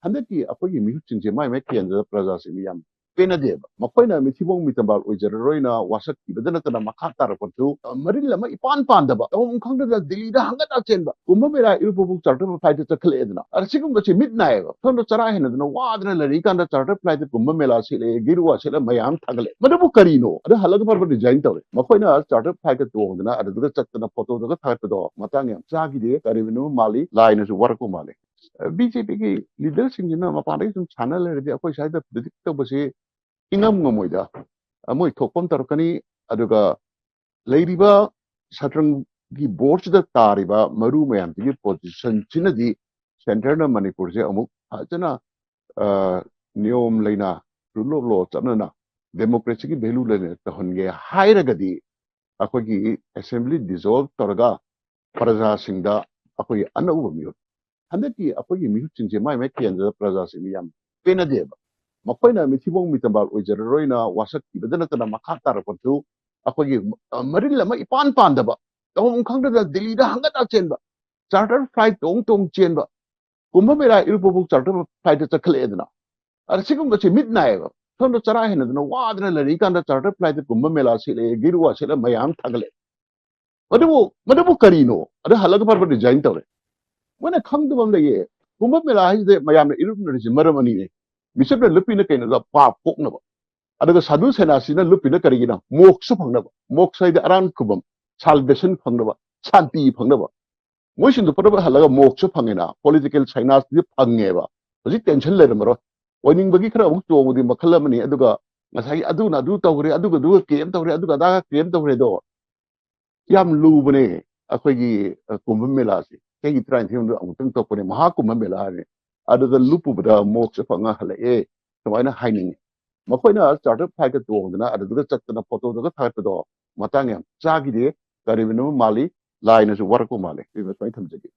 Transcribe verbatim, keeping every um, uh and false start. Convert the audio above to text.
ꯍꯟꯗꯛꯀꯤ ꯑꯩꯈꯣꯏꯒꯤ ꯃꯤꯍꯨꯠꯁꯤꯡꯁꯦ ꯃꯥꯏ ꯃꯥꯏ ꯀꯦꯟꯗ꯭ꯔꯗ ꯄ꯭ꯔꯖꯥꯁꯤꯡꯅ ꯌꯥꯝ ꯄꯦꯟꯅꯗꯦꯕ꯫ ꯃꯈꯣꯏꯅ ꯃꯤꯊꯤꯕꯣꯡ ꯃꯤꯇꯝꯕꯥꯜ ꯑꯣꯏꯖꯔꯔꯣꯏꯅ ꯋꯥꯁꯛꯈꯤꯕꯗ ꯅꯠꯇꯅ ꯃꯈꯥ ꯇꯥꯔꯛꯄꯁꯨ, ꯑ, ꯃꯔꯤꯜ ꯑꯃ ꯏꯄꯥꯟ ꯄꯥꯟꯗꯕ, ꯇꯧꯐꯝ ꯈꯪꯗꯅ ꯗꯤꯜꯂꯤꯗ ꯍꯪꯒꯠ ꯍꯟꯗ ꯆꯦꯟꯕ, ꯀꯨꯝꯚ ꯃꯦꯂꯥ ꯏꯔꯨꯞꯄꯕꯨ ꯆꯥꯔꯇꯔ ꯐ꯭ꯂꯥꯏꯠꯇ ꯆꯠꯈꯠꯂꯛꯑꯦꯗꯅ꯫ ꯑꯗ ꯁꯤꯒꯨꯝꯕꯁꯦ ꯃꯤꯠ ꯅꯥꯏꯌꯦꯕ꯫ ꯁꯣꯝꯗ ꯆꯔꯥ ꯍꯦꯟꯅꯗꯅ ꯋꯥꯗꯅ ꯂꯩꯔꯤꯀꯥꯟꯗ ꯆꯥꯔꯇꯔ ꯐ꯭ꯂꯥꯏꯠꯇ ꯀꯨꯝꯚ ꯃꯦꯂꯥ ꯁꯤꯠꯂꯛꯑꯦ, ꯒꯤꯔꯨꯋꯥ ꯁꯤꯠꯂ ꯃꯌꯥꯝ ꯊꯥꯒꯠꯂꯛꯑꯦ꯫ ꯃꯗꯨꯕꯨ ꯀꯔꯤꯅꯣ? ꯑꯗ ꯍꯜꯂꯒ ꯐꯠ ꯐꯠ ꯔꯤꯖꯥꯏꯟ ꯇꯧꯔꯦ꯫ ꯃꯈꯣꯏꯅ ꯆꯥꯔꯇꯔ ꯐ꯭ꯂꯥꯏꯠꯇ ꯇꯣꯡꯗꯅ ꯑꯗꯨꯗꯨꯒ ꯆꯠꯇꯅ ꯐꯣꯇꯣꯗꯒ ꯊꯥꯒꯠꯄꯗꯣ ꯃꯇꯥꯡ ꯌꯥꯝ ꯆꯥꯈꯤꯗꯦ꯫ ꯀꯔꯤꯒꯨꯝꯕ ꯃꯥꯜꯂꯤ, ꯂꯥꯏꯅꯁꯨ ꯋꯥꯔꯛꯄ ꯃꯥꯜꯂꯤ꯫ ꯕꯤ ꯖꯦ ꯄꯤꯒꯤ ꯂꯤꯗꯔꯁꯤꯡꯁꯤꯅ ꯃꯄꯥꯟꯗꯒꯤ ꯁꯨꯝ ꯁꯥꯟꯅ ꯂꯩꯔꯗꯤ ꯑꯩꯈꯣꯏ ꯁ꯭ꯋꯥꯏꯗ ꯄ꯭ꯔꯤꯗꯤꯛ ꯇꯧꯕꯁꯤ ꯏꯉꯝ ꯉꯝꯃꯣꯏꯗ꯫ ꯃꯣꯏ ꯊꯣꯛꯄ ꯑꯃ ꯇꯧꯔꯛꯀꯅꯤ꯫ ꯑꯗꯨꯒ ꯂꯩꯔꯤꯕ ꯁꯇ꯭ꯔꯪꯒꯤ ꯕꯣꯔꯗꯁꯤꯗ ꯇꯥꯔꯤꯕ ꯃꯔꯨ ꯃꯌꯥꯝꯁꯤꯒꯤ ꯄꯣꯖꯤꯁꯟꯁꯤꯅꯗꯤ ꯁꯦꯟꯇꯔꯅ ꯃꯅꯤꯄꯨꯔꯁꯦ ꯑꯃꯨꯛ ꯐꯖꯅ, ꯑ, ꯅꯤꯌꯣꯝ ꯂꯩꯅ, ꯔꯨꯜ ꯑꯣꯐ ꯂꯣ ꯆꯠꯅꯅ, ꯗꯦꯃꯣꯀ꯭ꯔꯦꯁꯤꯒꯤ ꯚꯦꯂꯨ ꯂꯩꯅ ꯇꯧꯍꯟꯒꯦ ꯍꯥꯏꯔꯒꯗꯤ ꯑꯩꯈꯣꯏꯒꯤ ꯑꯦꯁꯦꯝꯕ꯭ꯂꯤ ꯗꯤꯖꯣꯜꯕ ꯇꯧꯔꯒ ꯄ꯭ꯔꯖꯥꯁꯤꯡꯗ ꯑꯩꯈꯣꯏꯒꯤ ꯑꯅꯧꯕ ꯃꯤꯍꯨꯠ, ꯍꯟꯗꯛꯀꯤ ꯑꯩꯈꯣꯏꯒꯤ ꯃꯤꯍꯨꯠꯁꯤꯡꯁꯦ ꯃꯥꯏ ꯃꯥꯏ ꯀꯦꯟꯗ꯭ꯔꯗ ꯄ꯭ꯔꯖꯥꯁꯤꯡꯅ ꯌꯥꯝ ꯄꯦꯟꯅꯗꯦꯕ꯫ ꯃꯈꯣꯏꯅ ꯃꯤꯊꯤꯕꯣꯡ ꯃꯤꯇꯝꯕꯥꯜ ꯑꯣꯏꯖꯔꯔꯣꯏꯅ ꯋꯥꯁꯛꯈꯤꯕꯗ ꯅꯠꯇꯅ ꯃꯈꯥ ꯇꯥꯔꯛꯄꯁꯨ ꯑꯩꯈꯣꯏꯒꯤ, ꯑ, ꯃꯔꯤꯜ ꯑꯃ ꯏꯄꯥꯟ ꯄꯥꯟꯗꯕ, ꯇꯧꯐꯝ ꯈꯪꯗꯅ ꯗꯤꯜꯂꯤꯗ ꯍꯪꯒꯠ ꯍꯟꯗ ꯆꯦꯟꯕ, ꯆꯥꯔꯇꯔ ꯐ꯭ꯂꯥꯏꯠ ꯇꯣꯡ ꯇꯣꯡ ꯆꯦꯟꯕ, ꯀꯨꯝꯚ ꯃꯦꯂꯥ ꯏꯔꯨꯞꯄꯕꯨ ꯆꯥꯔꯇꯔ ꯐ꯭ꯂꯥꯏꯠꯇ ꯆꯠꯈꯠꯂꯛꯑꯦꯗꯅ꯫ ꯑꯗ ꯁꯤꯒꯨꯝꯕꯁꯤ ꯃꯤꯠ ꯅꯥꯏꯌꯦꯕ꯫ ꯁꯣꯝꯗ ꯆꯔꯥ ꯍꯦꯟꯅꯗꯅ ꯋꯥꯗꯅ ꯂꯩꯔꯤꯀꯥꯟꯗ ꯆꯥꯔꯇꯔ ꯐ꯭ꯂꯥꯏꯠꯇ ꯀꯨꯝꯚ ꯃꯦꯂꯥ ꯁꯤꯠꯂꯛꯑꯦ, ꯒꯤꯔꯨꯋꯥ ꯁꯤꯠꯂ ꯃꯌꯥꯝ ꯊꯥꯒꯠꯂꯛꯑꯦ꯫ ꯃꯗꯨꯕꯨ, ꯃꯗꯨꯕꯨ ꯀꯔꯤꯅꯣ? ꯑꯗꯨ ꯍꯜꯂꯒ ꯐꯠ ꯐꯠ ꯔꯤꯖꯥꯏꯟ ꯇꯧꯔꯦ꯫ ꯃꯣꯏꯅ ꯈꯪꯗꯕ ꯑꯃ ꯂꯩꯌꯦ꯫ ꯀꯨꯝꯚ ꯃꯦꯂꯥ ꯍꯥꯏꯁꯤꯗꯤ ꯃꯌꯥꯝꯅ ꯏꯔꯨꯞꯅꯔꯤꯁꯦ ꯃꯔꯝ ꯑꯅꯤꯅꯦ꯫ ꯕꯤꯁꯦꯞꯅ ꯂꯨꯞꯄꯤꯅ ꯀꯩꯅꯣꯗ ꯄꯥꯞ ꯀꯣꯛꯅꯕ꯫ ꯑꯗꯨꯒ ꯁꯥꯙꯨ ꯁꯦꯅꯥꯁꯤꯅ ꯂꯨꯞꯄꯤꯅ ꯀꯔꯤꯒꯤꯅꯣ? ꯃꯣꯛꯁ ꯐꯪꯅꯕ꯫ ꯃꯣꯛꯁ ꯍꯥꯏꯗꯤ ꯑꯔꯥꯟ ꯈꯨꯕꯝ, ꯁꯥꯜꯕꯦꯁꯟ ꯐꯪꯅꯕ, ꯁꯥꯟꯇꯤ ꯐꯪꯅꯕ꯫ ꯃꯣꯏꯁꯤꯡꯗꯨ ꯄꯨꯝꯅꯃꯛ ꯍꯜꯂꯒ ꯃꯣꯛꯁꯁꯨ ꯐꯪꯉꯦꯅ, ꯄꯣꯂꯤꯇꯤꯀꯦꯜ ꯁꯥꯏꯅꯥꯁꯇꯤ ꯐꯪꯉꯦꯕ꯫ ꯍꯧꯖꯤꯛ ꯇꯦꯟꯁꯟ ꯂꯩꯔꯝꯃꯔꯣꯏ꯫ ꯑꯣꯏꯅꯤꯡꯕꯒꯤ ꯈꯔ ꯑꯃꯨꯛ ꯆꯣꯡꯕꯗꯤ ꯃꯈꯜ ꯑꯃꯅꯤ, ꯑꯗꯨꯒ ꯉꯁꯥꯏꯒꯤ ꯑꯗꯨꯅ ꯑꯗꯨ ꯇꯧꯈ꯭ꯔꯦ, ꯑꯗꯨꯒ ꯑꯗꯨꯒ ꯀ꯭ꯂꯦꯝ ꯇꯧꯈ꯭ꯔꯦ, ꯑꯗꯨꯒ ꯑꯗꯥꯒ ꯀ꯭ꯂꯦꯝ ꯇꯧꯈ꯭ꯔꯦꯗꯣ, ꯌꯥꯝ ꯂꯨꯕꯅꯦ꯫ ꯑꯩꯈꯣꯏꯒꯤ, ꯑ, ꯀꯨꯝꯚ ꯃꯦꯂꯥꯁꯦ ꯆꯍꯤ ꯇꯔꯥꯅꯤꯊꯣꯏ ꯃꯅꯨꯡꯗ ꯑꯃꯨꯛꯇꯪ ꯊꯣꯛꯄꯅꯦ, ꯃꯍꯥ ꯀꯨꯝꯚ ꯃꯦꯂꯥ ꯍꯥꯏꯅ꯫ ꯑꯗꯨꯗ ꯂꯨꯞꯄꯨꯕꯗ ꯃꯣꯛꯁ ꯐꯪꯉ ꯍꯜꯂꯛꯑꯦ, ꯁꯨꯃꯥꯏꯅ ꯍꯥꯏꯅꯤꯡꯉꯤ꯫ ꯃꯈꯣꯏꯅ ꯆꯥꯔꯇꯔ ꯐ꯭ꯂꯥꯏꯠꯇ ꯇꯣꯡꯗꯅ ꯑꯗꯨꯗꯨꯒ ꯆꯠꯇꯅ ꯐꯣꯇꯣꯗꯒ ꯊꯥꯒꯠꯄꯗꯣ ꯃꯇꯥꯡ ꯌꯥꯝ ꯆꯥꯈꯤꯗꯦ꯫ ꯀꯔꯤꯒꯨꯝꯕ ꯃꯥꯜꯂꯤ, ꯂꯥꯏꯅꯁꯨ ꯋꯥꯔꯛꯄ ꯃꯥꯜꯂꯤ꯫ ꯁꯤꯃ ꯁꯨꯃꯥꯏꯅ ꯊꯝꯖꯒꯦ꯫